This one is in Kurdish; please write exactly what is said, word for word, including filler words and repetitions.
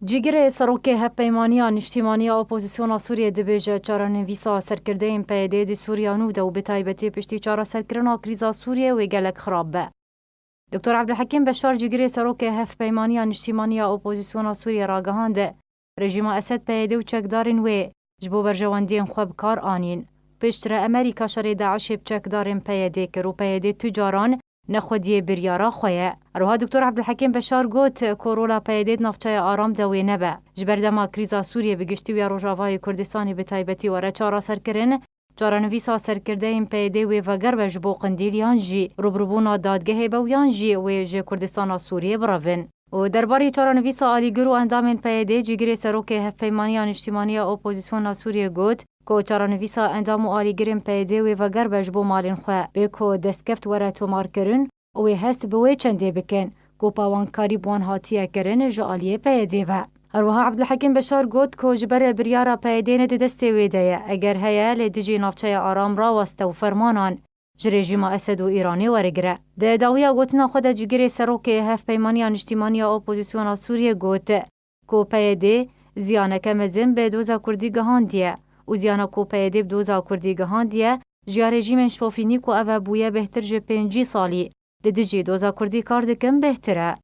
Cîgirê Serokê Hevpeymaniya Niştîmaniya Opozisyona Sûriyê dibêje çarenivîsa serkirdeyên P Y D di Sûriya nû de û bi taybetî piştî çareserkirina krîza Sûriyê wê gelek xirab be. Doktor Ebdulhekîm Beşar, cîgirê Serokê Hevpeymaniya Niştîmaniya Opozisyona Sûriyê ragihand, rejîma Esed P Y D û çekdarên wê ji bo berjewendiyên xwe bi kar anîn. Piştre Amerîka şerê DAIŞê bi çekdarên P Y D kir û P Y D tu caran nexwediyê biryara xwe ye. Her wiha Doktor Ebdulhekîm Beşar got ku rola P Y D di navçeya aram de wê nebe. Ji ber dema krîza Sûriyê bi giştî û ya Rojavayê Kurdistanê bi taybetî were çareserkirin, çarenivîsa serkirdeyên P Y D wê veger be ji bo Qindîl yan jî rûbirûbûna dadgehê be û yan jî wê ji Kurdistana Sûriyê birevin. Û derbarê çarenivîsa alîgir û endamên P Y D, cîgirê Serokê Hevpeymaniya Niştîmaniya Opozisyona Sûriyê got ku çarenivîsa endam û alîgirên P Y D wê veger be ji bo malên xwe, bê ku destkeftî were tomarkirin û wê hest bi wê çendê bikin ku pawankarî bi wan hatiye kirin ji aliyê P Y D ve. Her wiha Ebdulhekîm Beşar got ku ji ber biryara P Y D ne di destê wê de ye, eger heye li dijî navçeya aram raweste û fermanan ji rejîma Esed û Îranê werigire. Di dawiya gotina xwe de cîgirê Serokê Hevpeymaniya Niştîmaniya Opozisyona Sûriyê got ku P Y D ziyaneke mezin bi doza Kurdî gihandiye û ziyana ku P Y D bi doza Kurdî gihandiye ji ya rejîmên şofînî ku ev e bûye bêhtir ji pêncî salî li dijî doza Kurdî kar dikin bêhtir e.